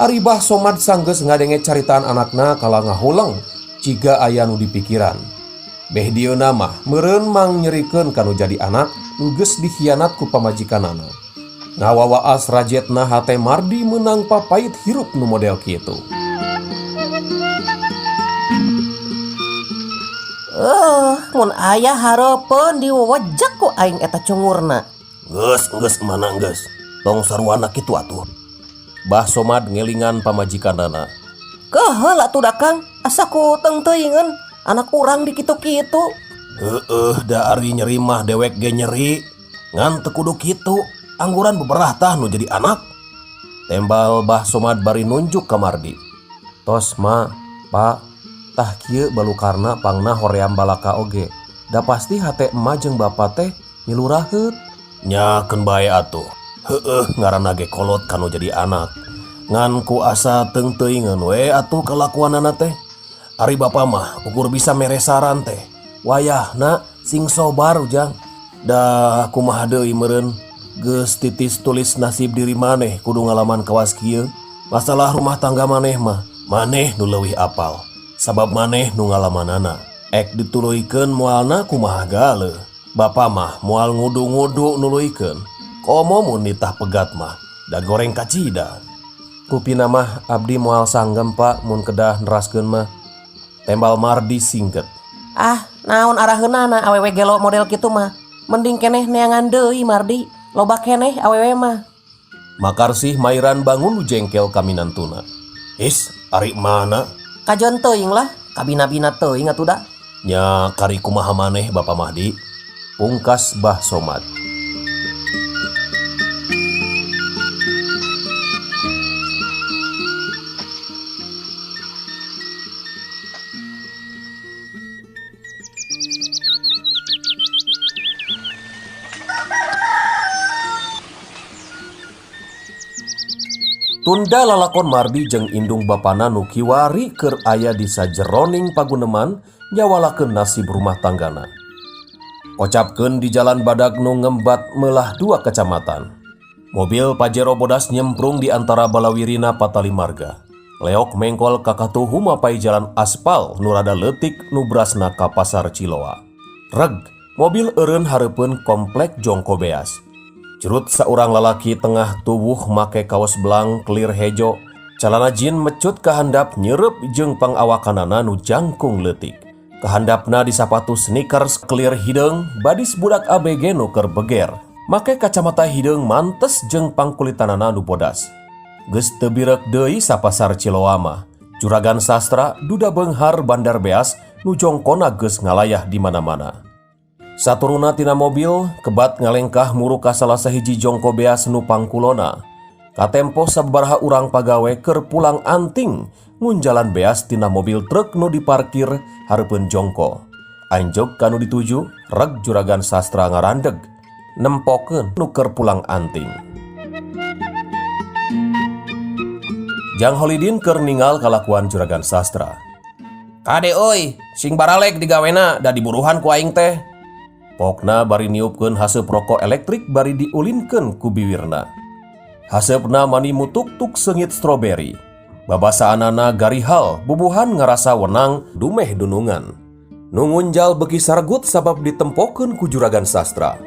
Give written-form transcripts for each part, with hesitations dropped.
Ari Bah Somad sanggeus ngadenge caritaan anakna kala ngahuleng jiga aya nu dipikiran. Beh dieuna mah meureun mangnyerikeun ka nu jadi anak nu geus dikhianat ku pamajikanana. Ngawawaas rajetna hate Mardi meunang papait hirup nu model kitu. Mun aya hareupeun diwewejek ku aing eta cungurna. Geus, geus mana geus. Tong saruana kitu atuh. Bah Somad ngelingan pamajikanana. Keheul atuh da Kang, asa ku teungteuingeun anak urang di kitu-kitu. Heueuh da ari nyeri mah dewek ge nyeri. Ngan teu kudu kitu, angguran beberah tah nu jadi anak. Tembal Bah Somad bari nunjuk ka Mardi. Tos ma, Pa, tah kieu balukarna pangna hoream balaka oge. Da pasti hate emak jeung bapa teh milu raheut. Nya keun bae atuh. Heueuh ngaranna ge kolot kanu jadi anak. Ngan ku asa teungteuingeun we atuh kalakuanana teh. Ari bapa mah ukur bisa mere saran teh. Wayahna sing sobar ujang. Da kumaha deui meureun geus titis tulis nasib diri maneh kudu ngalaman kawas kieu. Masalah rumah tangga maneh mah maneh nu leuwih apal. Sabab maneh nu ngalamanana. Ek dituluykeun moalna kumaha galeuh. Bapa mah moal ngudu-ngudu nuluykeun. Komo mun nitah pegat mah da goreng kacida. Kupina mah abdi moal sanggem Pak mun kedah neraskeun mah. Tembal Mardi singket. Ah, naon araheunana awewe gelo model kitu mah. Mending keneh neangan deui Mardi, loba keneh awewe mah. Makarsih mairan bangun nu jengkel kaminantuna. Is, ari mana? Kajon teuing lah, kabina-bina teuing atuh da. Nya kari kumaha maneh Bapak Mahdi? Pungkas Bah Somad. Tunda lalakon Mardi jeung indung bapana nu kiwari keur aya di sajeroning paguneman nyawalakeun nasib rumah tanggana. Kocapkeun di jalan badag nu ngembat melah dua kecamatan. Mobil Pajero bodas nyemprung di antara balawirina patali marga. Leok mengkol kakatuh humapai jalan aspal nu rada leutik nu brasna ka pasar Ciloa. Reg, mobil eureun hareupeun komplek Jongko Beas. Curut saurang lalaki tengah tubuh make kaos belang clear hejo, calana jin mecut kahandap nyerep jeung pangawakanana nu jangkung leutik. Kahandapna di sapatu sneakers clear hideung, badis budak ABG nu keur beger. Make kacamata hideung mantes jeung pangkulitanana nu bodas. Geus teu birek deui sapasar Ciloa mah. Juragan sastra duda beunghar Bandar Beas nu jongkona geus ngalayah di mana-mana. Saturuna tina mobil, kebat ngalengkah muru ka salah sahiji jongko beas nu pangkulona. Katempo sababaraha urang pagawe keur pulang anting ngunjalan beas tina mobil truk nu diparkir hareupeun jongko. Anjog ka nu dituju, reg juragan sastra ngarandeg, nempokeun nu keur pulang anting. Jang Holidin keur ningal kalakuan juragan sastra. Kade euy, sing baralek digawena da diburuhan ku aing teh. Pokna bari niupkeun haseup rokok elektrik bari diulinkeun ku biwirna. Haseupna mani mutuk-tuk seungit stroberi. Babasaanana garihal bubuhan ngarasa wenang dumeh dunungan. Nu ngunjal beuki sargut sabab ditempokeun ku juragan sastra.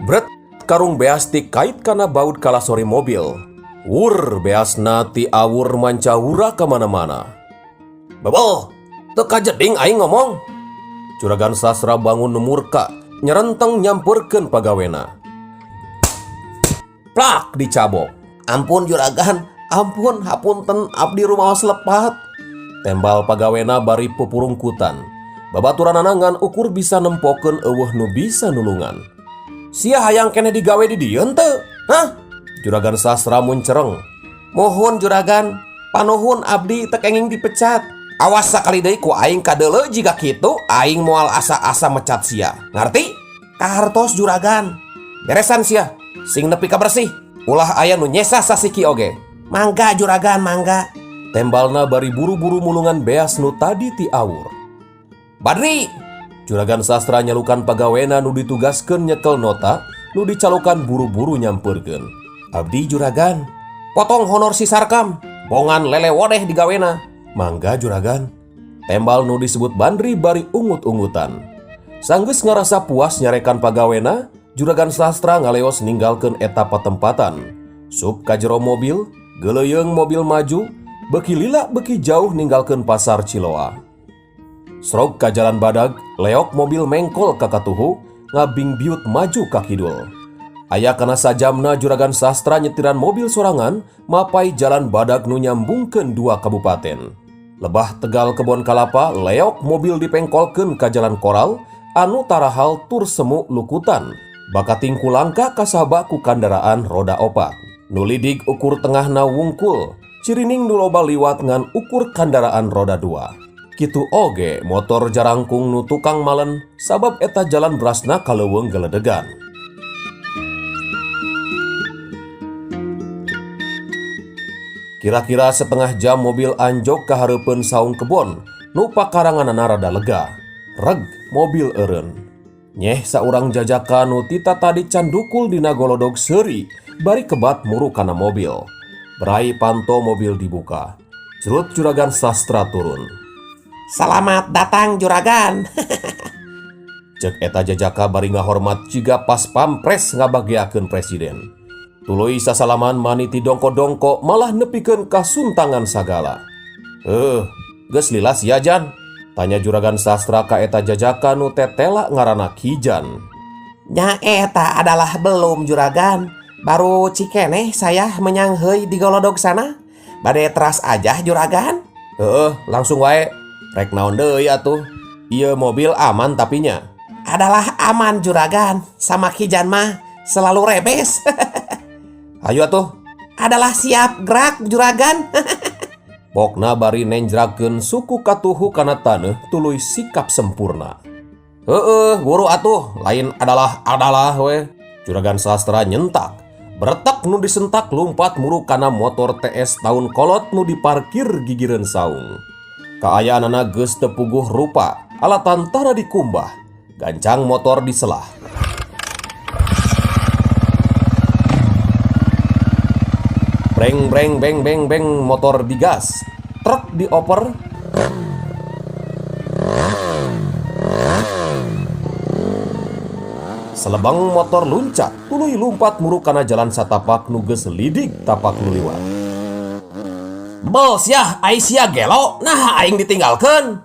Bret karung beas ti kait kana baut kalasori mobil. Wur beasna ti awur mancawura ka mana-mana. Bebel, teu kajeding aing ngomong. Juragan sastra bangun nu murka, nyerenteng nyamperkeun pagawena. Plak dicabok. Ampun juragan, ampun hapunten abdi rumaos lepat. Tembal pagawena bari pupurungkutan. Babaturanana ngan ukur bisa nempokeun eueuh nu bisa nulungan. Sia hayang keneh digawe di dieu henteu? Hah? Juragan sastra muncereng. Mohon juragan, panuhun abdi teu kenging dipecat. Awas sakali deui ku aing kadeuleu jiga kitu, aing moal asa-asa mecat sia. Ngarti? Kahartos juragan. Beresan sia, sing nepi ka bersih. Ulah aya nu nyesa sasiki oge. Mangga juragan, mangga. Tembalna bari buru-buru mulungan beas nu tadi ti awur. Badri! Juragan sastra nyalukan pagawena nu ditugaskeun nyekel nota Nu dicalukan buru-buru nyamperkeun. Abdi juragan. Potong honor si Sarkam. Bongan lele wodeh digawena. Mangga juragan. Tembal nu disebut Bandri bari ungut-ungutan. Sanggeus ngarasa puas nyarekan pagawena, Juragan Sastra ngaleos ninggalkeun eta patempatan. Sup ka jero mobil, geuleuyeung mobil maju, beuki lila beuki jauh ninggalkeun pasar Ciloa. Srog ka jalan badag, leok mobil mengkol ka katuhu, ngabingbiut maju ka kidul. Aya kana sajamna Juragan Sastra nyetiran mobil sorangan mapai jalan badag nu nyambungkeun dua kabupaten. Lebah Tegal Kebon Kalapa, leok mobil dipengkolkeun ka jalan koral anu tarahal tur semu lukutan. Bakating ku langka kasaba ku kandaraan roda opat. Nu lidig ukur tengahna wungkul, cirining nu loba liwat ngan ukur kandaraan roda dua. Kitu oge motor jarangkung nu tukang malen sabab eta jalan berasna kaleuweung geledegan. Kira-kira setengah jam mobil anjog ka hareupeun saung kebon nu pakaranganana rada lega. Reg mobil eureun. Nyeh saurang jajaka nu tita tadi candukul dina golodog seuri bari kebat muru kana mobil. Berai panto mobil dibuka. Cerut Juragan Sastra turun. Selamat datang juragan. Cek eta jajaka bari ngahormat jiga pas pampres ngabageakeun presiden. Tuluy sasalaman maniti dongko-dongko malah nepikeun kasuntangan sagala. Geus lila sia Jan? Tanya Juragan Sastra ka eta jajaka nu tetela ngaranna Kijan. Nya eta adalah belum juragan. Baru cikeneh saya menyangheuy di golodog sana. Bade teras aja juragan. Heeh, langsung wae. Rek naon deui atuh? Ieu mobil aman tapinya. Adalah aman juragan. Sama Kijan mah selalu rebes. Hayu atuh. Adalah siap gerak juragan. Pokna bari nenjrakeun suku katuhu kana taneuh tuluy sikap sempurna. Heeh, buru atuh, lain adalah-adalah we. Juragan Sastra nyentak. Beretak nu disentak lumpat muru kana motor TS tahun kolot nu diparkir gigireun saung. Kaayaanana geus teu puguh rupa, alatan tara dikumbah. Gancang motor diselah. Breng breng beng beng beng motor digas. Truk dioper. Selebang motor luncat, tuluy lumpat muru kana jalan satapak nu geus lidig tapak nu liwat. Bos yah, ai sia gelo, nah aing ditinggalkeun.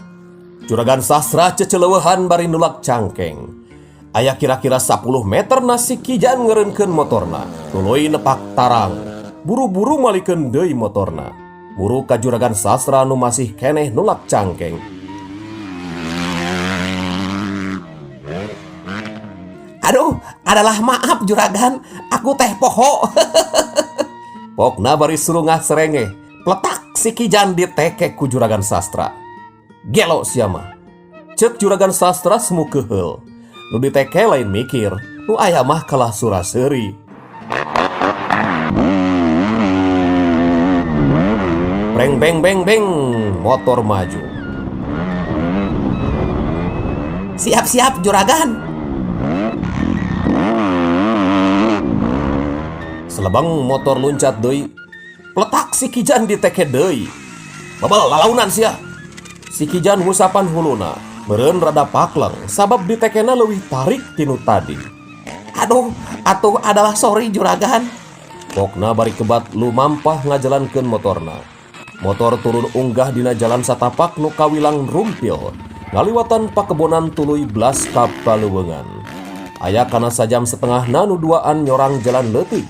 Juragan Sastra ceceleuwehan bari nulak cangkeng. Aya kira-kira 10 meter na si Kijan ngeureunkeun motorna, tuluy nepak tarang. Buru-buru malikeun deui motorna. Muru ka Juragan Sastra nu masih keneh nulak cangkeng. Aduh, adalah maaf juragan, aku teh poho. Pokna bari surungah serengeh, pletak si Kijan ditekek ku Juragan Sastra. Gelo sia mah. Cek Juragan Sastra semu keheul. Nu diteke lain mikir, nu aya mah kalah sura-seuri. Breng beng beng beng, motor maju. Siap-siap juragan. Selebang motor luncat deui. Pletak si Kijan diteke deui. Babal lalaunan sia. Si Kijan ngusapan huluna, meureun rada pakleng sabab ditekena leuwih tarik tinu tadi. Aduh, atuh adalah sorry juragan. Pokna bari kebat lumampah ngajalankeun motorna. Motor turun unggah dina jalan satapak nu kawilang rumpil. Ngaliwatan pakebonan tuluy blas ka paleuweungan. Aya kana sajam setengah na nu duaan nyorang jalan leutik.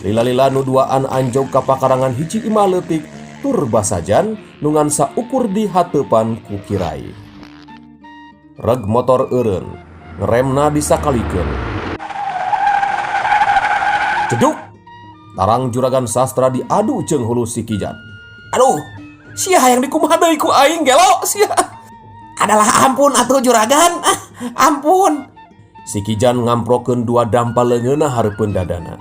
Lila-lila nu duaan anjog ka pakarangan hiji imah leutik tur basajan nu ngan saukur di hateupan ku kirai. Reg motor eureun, ngeremna disakalikeun. Jeduk! Tarang Juragan Sastra diadu jeung hulu si Kijan. Aduh, sia hayang dikumaha deui ku aing gelo sia. Adalah ampun atuh juragan, ah, ampun. Si Kijan ngamprokeun dua dampa leungeunna hareupeun dadana.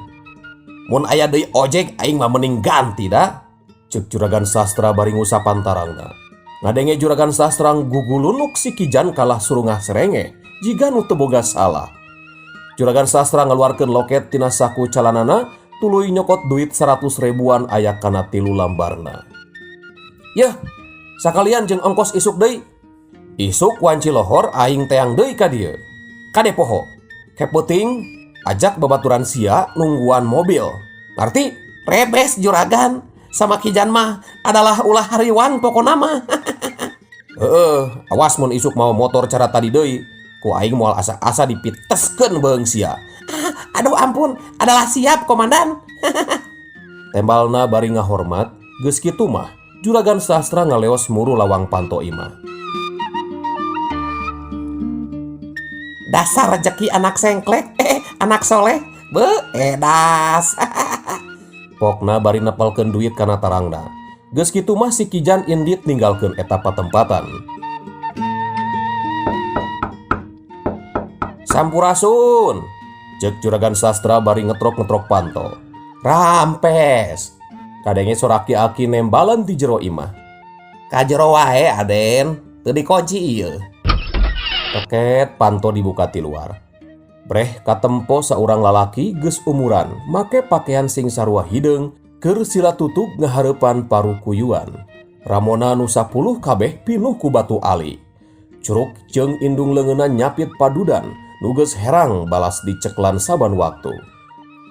Mun aya deui ojek aing mah mending ganti da. Ceuk Juragan Sastra bari ngusapan tarangna. Ngadenge Juragan Sastra gugulunuk si Kijan kalah surungah serenge jiga nu teu boga salah. Juragan Sastra ngaluarkeun loket tina saku calanana, tuluy nyokot duit 100 ribuan aya kana 3 lambarna. Yah, sakalian jeung ongkos isuk deui. Isuk wanci lohor aing teang deui ka dieu. Kade poho. Kepeuting ajak babaturan sia nungguan mobil. Ngarti? Rebes juragan. Sama Kijan mah adalah ulah hariwang pokona mah. Heeh, awas mun isuk mau motor cara tadi deui. Ku aing moal asa-asa dipiteskeun beung sia. Ah, aduh ampun, adalah siap komandan. Tembalna bari ngahormat, geus kitu mah Juragan Sastra ngaleos muru lawang panto imah. Dasar rejeki anak sengklek, anak soleh, be edas. Pokna bari nepelkeun duit kana tarangna. Geus kitu mah si Kijan indit ninggalkeun eta patempatan. Sampurasun. Ceuk Juragan Sastra bari ngetrok-ngetrok panto. Rampes. Kadenge soraki-aki nembalan di jero imah. Ka jero wae Aden, teu dikunci ieu. Teket panto dibuka ti luar. Breh katempo saurang lalaki geus umuran, make pakaian sing sarua hideung, keur sila tutug ngahareupan parukuyuan. Ramona nu 10 kabeh pinuh ku batu ali. Curug jeung indung leungeunna nyapit padudan, nu geus herang balas diceklan saban waktu.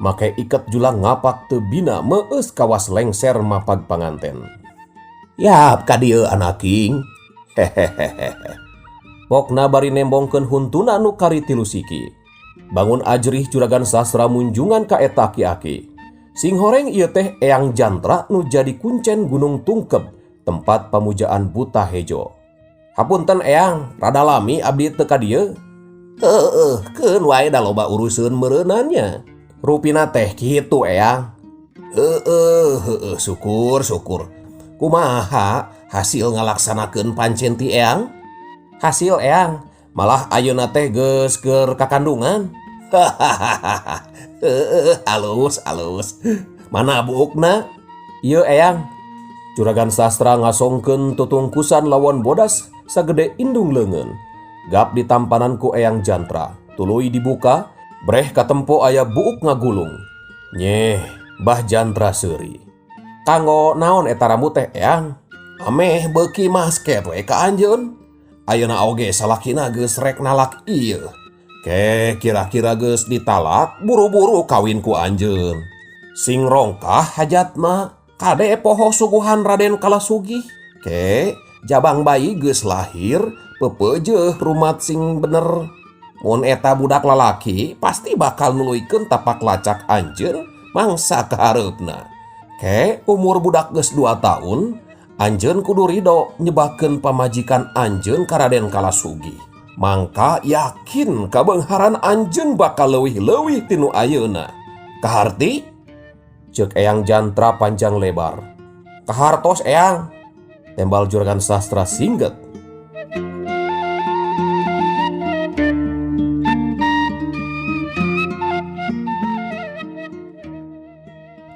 Make iket julang ngapak teu bina meus kawas lengser mapag panganten. Yap ka dieu anaking. Hehehehe. Pokna bari nembongkeun huntuna nu kari 3 siki. Bangun ajrih Juragan Sastra munjungan ka eta aki-aki. Sing horeng ieu teh Eyang Jantra nu jadi kuncen Gunung Tungkeb, tempat pamujaan Buta Hejo. Hapunten Eyang, rada lami abdi teu ka dieu. Heueuh, keun wae da loba uruseun meureunannya. Rupina teh kitu Eyang. Heueuh, heueuh, syukur, syukur. Kumaha hasil ngalaksanakeun pancen ti Eyang? Hasil Eyang, malah ayeuna teh geus keur kakandungan. Heueuh, alus, alus. Mana buukna? Ieu Eyang. Juragan Sastra ngasongkeun tutungkusan lawon bodas sagede indung leungeun. Gap ditampanan ku Eyang Jantra, tuluy dibuka, breh katempo aya buuk ngagulung. Nyeh, Bah Jantra seuri. Kanggo naon eta rambut teh Eyang? Ameh beuki masket we ka anjeun. Ayeuna oge salakina geus rek nalak ieu. Ke kira-kira geus ditalak, buru-buru kawin ku anjeun. Sing rongkah hajatna, kade poho suguhan Raden Kalasugih. Ke jabang bayi geus lahir, pepeujeuh rumat sing bener. Mun eta budak lalaki pasti bakal nuluykeun tapak lacak anjeun mangsa kahareupna. Ke umur budak geus 2 tahun, anjeun kudu rido nyebakeun pamajikan anjeun ka Raden Kalasugih. Mangka yakin kabeungharan anjeun bakal leuwih-leuwih tinu ayeuna. Kaharti? Ceuk Eyang Jantra panjang lebar. Kahartos Eyang. Tembal Juragan Sastra singget.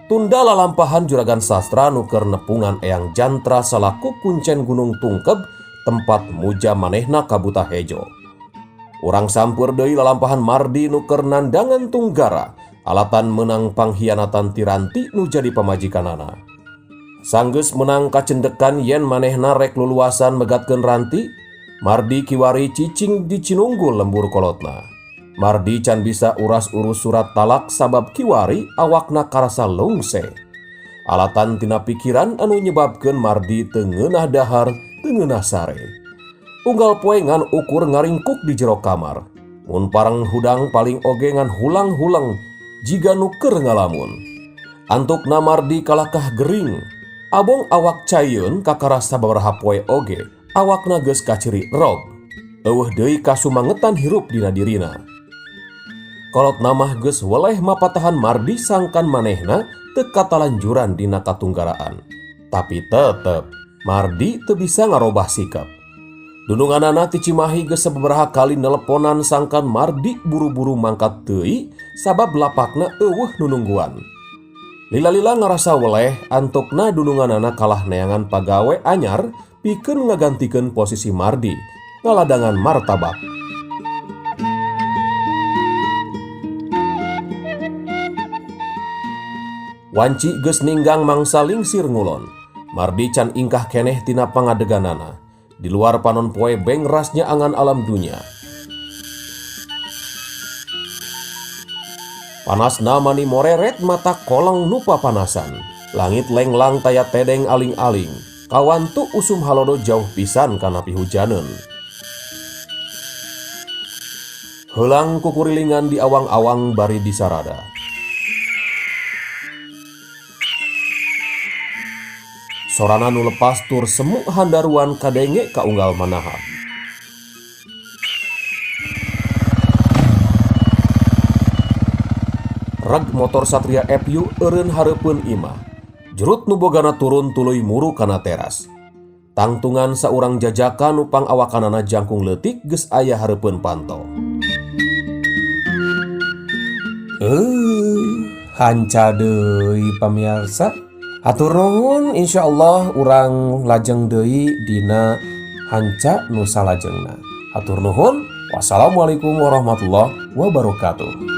Tunda lalampahan Juragan Sastra nu keur nepungan Eyang Jantra salaku kuncen Gunung Tungkeb tempat muja manehna ka Buta Hejo. Urang sampeur deui lalampahan Mardi nu keur nandangan Tunggara, alatan meunang panghianatan Tiranti nu jadi pamajikanana. Sanggeus meunang kacendekan yen manehna rek luluasan megatkeun Ranti, Mardi kiwari cicing di Cinunggul lembur kolotna. Mardi can bisa uras-urus surat talak sabab kiwari awakna karasa lungse. Alatan tina pikiran anu nyebabkeun Mardi teu ngeunah dahar, teu ngeunah sare. Unggal poe ngan ukur ngaringkuk di jero kamar. Mun pareng hudang paling oge ngan hulang-hulang jiga nu keur ngalamun. Antukna Mardi kalakah gering. Abong awak caieun kakarasa sababaraha poe oge, awakna geus kaciri rob. Eueuh deui kasumangetan hirup dina dirina. Kolot namah geus weleh mapatahan Mardi sangkan manehna teu katalanjuran dina katunggaraan. Tapi tetep Mardi teu bisa ngarobah sikap. Dununganana ti Cimahi geus sababaraha kali neleponan sangkan Mardi buru-buru mangkat deui sabab lapakna eueuh nunungguan. Lila-lila ngarasa weleh antukna dununganana kalah neangan pagawe anyar pikeun ngagantikeun posisi Mardi ngaladangan martabak. Wanci geus ninggang mangsa lingsir ngulon. Mardi can ingkah keneh tina pangadeganana. Di luar panon poe bengras nyaangan alam dunya. Panasna mani moreret mata koleng nu papanasan. Langit lenglang taya tedeng aling-aling. Kawantu usum halodo jauh pisan kana pihujaneun. Heulang kukurilingan di awang-awang bari disarada. Sorana nu lepas tur semu handaruan kadenge ka unggal manahap. Reg motor Satria FU eureun hareupeun imah. Jerut nu bogana turun tuluy muru kana teras. Tangtungan saurang jajaka nu pangawakanana jangkung leutik geus aya hareupeun panto. Hanca deui pamiarsa. Hatur nuhun, insyaallah urang lajeng deui dina hanca nu salajengna. Hatur nuhun. Wassalamualaikum warahmatullahi wabarakatuh.